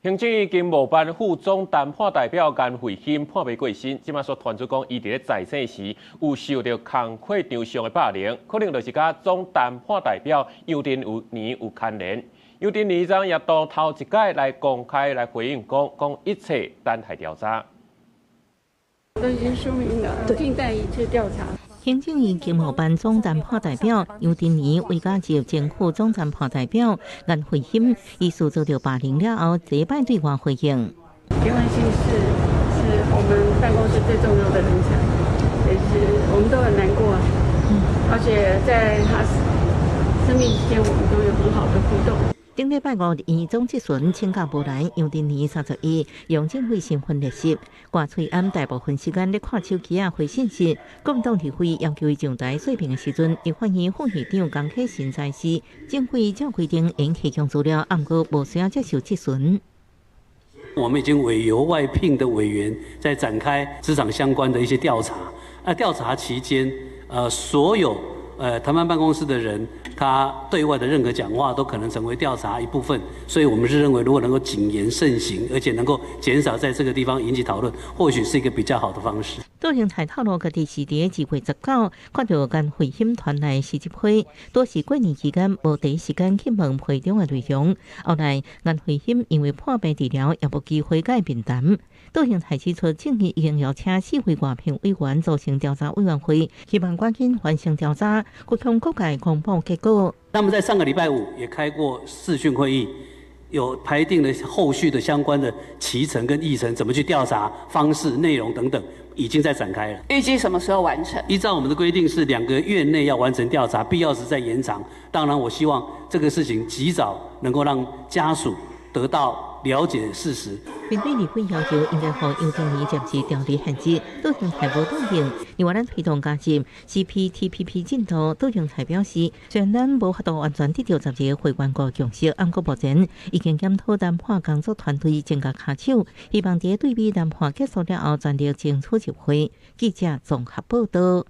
行政院經貿辦副總談判代表顏慧欣破病過身，這馬煞傳出講，伊佇咧在生時有受著工課場上的霸凌，可能就是佮總談判代表楊振寧有牽連。楊振寧昨也當頭一擺來公開來回應，講講一切等待調查。都已經說明了，靜待一切調查。行政院經貿辦總談判代表楊振寧為加入前副總談判代表顏慧欣，疑似遭著霸凌了後，這擺對外回應。顏慧欣是我們辦公室最重要的人才，也是我們都很難過，而且在他生病期間，我們都有很好的互動。頂禮拜五，院總質詢請假無來，楊振寧31用政委身份列席，掛喙罨大部分時間咧看手機仔回信息。國民黨立委要求伊上台說明的時陣，立法院副院長江啟臣在時，政府照規定應提供資料，毋過無需要接受質詢。我們已經委由外聘的委員在展開職場相關的一些調查。啊，調查期間，所有談判辦公室的人，他對外的任何講話都可能成為調查一部分，所以我們是認為，如果能夠謹言慎行，而且能夠減少在這個地方引起討論，或許是一個比較好的方式。杜榮泰透露，家己是佇2月19看著顏慧欣傳來辭職批，都是過年期間無第一時間去問批中的內容。後來顏慧欣因為破病治療，也無機會共伊面談。杜榮泰指出，政院已經邀請四位外聘委員組成調查委員會，希望趕緊完成調查，向各界公布結果。那麼在上個禮拜五也開過視訊會議，有排定了後續的相關的期程跟議程，怎麼去調查方式、內容等等，已經在展開了。預計什麼時候完成？依照我們的規定是2個月內要完成調查，必要時再延長。當然，我希望這個事情及早能夠讓家屬得到了解事實。面對立委要求，應該予楊振寧暫時調離現職，杜榮泰無答應。另外，咱推動加入 CPTPP 進度，杜榮泰表示，雖然咱無法度完全得著12个會員國共識，毋過目前已經檢討談判工作團隊增加跤手，希望佇對美談判結束了後，全力爭取入會。記者綜合報道。